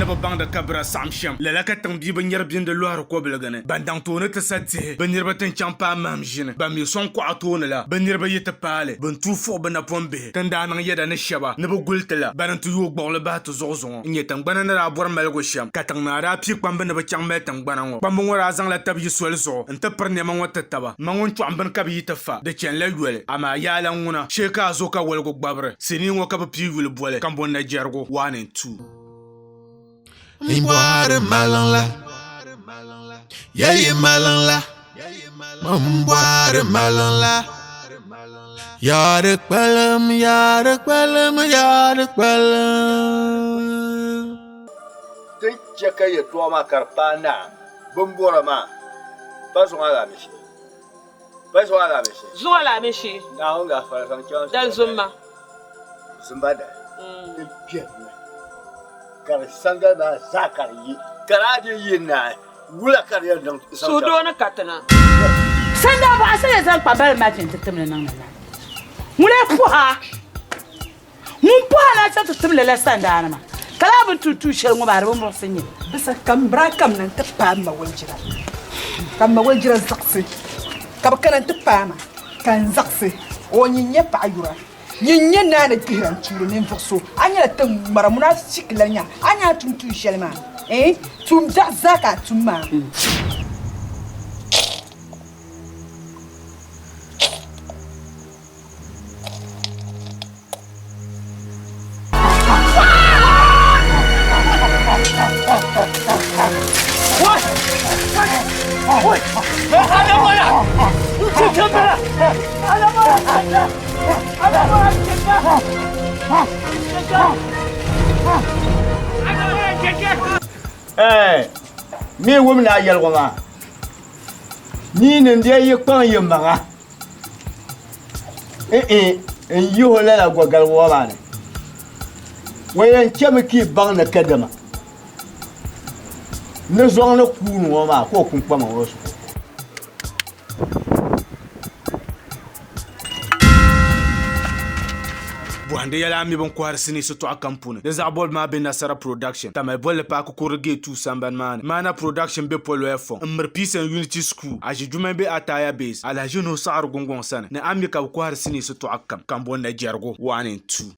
ni bi baŋdi kabira saɣim shɛm. Lala ka tiŋbia bi nyari bindi lɔhiri kɔbiligi ni. Ban daŋ tooni ti sa tihi, bɛ niriba ti n-chaŋ paai mahim ʒini. Ban mi sɔŋ kuɣa tooni la, bɛ niriba yi ti paai li, bɛ ni tuui fuɣi bɛ napɔnbihi. Ti ni daa niŋ yɛda ni shɛba ni bɛ guli ti la, bana n-ti yooi gbuɣili bahi ti zuɣu zuŋɔ. N-nyɛ tiŋgbana ni daa bɔri maligu shɛm, ka tiŋ naa daa pii kpamba ni bɛ chaŋ mali tiŋgbana ŋɔ. Kpamba ŋɔ daa zaŋla tab yi soli zuɣu nti piri nɛma ŋɔ ti taba. Ma ŋun chɔɣim bini ka bɛ yi ti fa, di chanila yoli. Amaa yaa lan ŋuna, shee ka a zo ka woligu gbabiri. Sinii ŋɔ ka bɛ pii yuli boli Kambonnajɛrigu 1 and 2. M bɔhiri maliŋ la, yayi maliŋ la, m bɔhiri maliŋ la. Yaa di kpalim, yaa di kpalim, yaa di kpalim. Ti chɛ ka yɛtɔɣa maa ka di paai naa bimbɔra maa pa zuŋ alaamishi. Pa zuŋ alaamishi. Zuŋ alaamishi. Naawuni gaafara zaŋ chaŋ Dali zumma. Zumba dali. Ti kpɛrimi ka di sangali maa zaa ka di yi. Ka di a di yi naai. Wula ka di yɛn niŋ zaŋ chaŋ? Suhudoo ni ka ti na. Sandaa bɔɣa sani zaŋ kpambali maa ti timli niŋdi na. Ŋuna pɔha, ŋun pɔha na chaŋ ti tim lala sandaani maa, ka lala bini tum tuun shɛli ŋɔ maa di bi muɣisi nyɛ. Bisa ka m bira kamina nti paai m ma Waljira, ka m ma Waljira zaɣisi ka bɛ kana nti paai ma, ka n zaɣisi, O nyin nyɛ paɣ yura. Nyin nyɛ naa ni kpihira n-tuuri ninvuɣ so. A nyɛla tiŋ ŋmara munaafichi lan nya a ni a tum tuun shɛli maa. Ɛɛn, tuun biɛɣu zaa ka a tum maa. Ɛɛ, mi wum ni a yɛligu maa, ni ni n-dee yi kpaŋ yi maŋa n-yih o lala gɔgaligu ŋɔ maa ni, o yɛn chɛmi ka yi baŋ ni kadama ni zɔŋ ni kuuni ŋɔ maa ka o kpunkpama ŋɔ zuɣu. Bɔhindi yɛla a mi bɛn kɔhiri sinii sitɔɣu kam puuni. Di zaɣ bɔli maa be Nasara Production, Tamale bolli paaki kurili gate 2 sambani maa ni. Maana Production be Poloya fɔŋ m-miri Peace and Unity School, Aʒijumani be Ataya Base, Alhaji Nuhu Saɣiri Gungɔŋ sani ni a mi ka bɛ kɔhiri sinii sitɔɣu kam, Kambonnajɛrigu 1 and 2.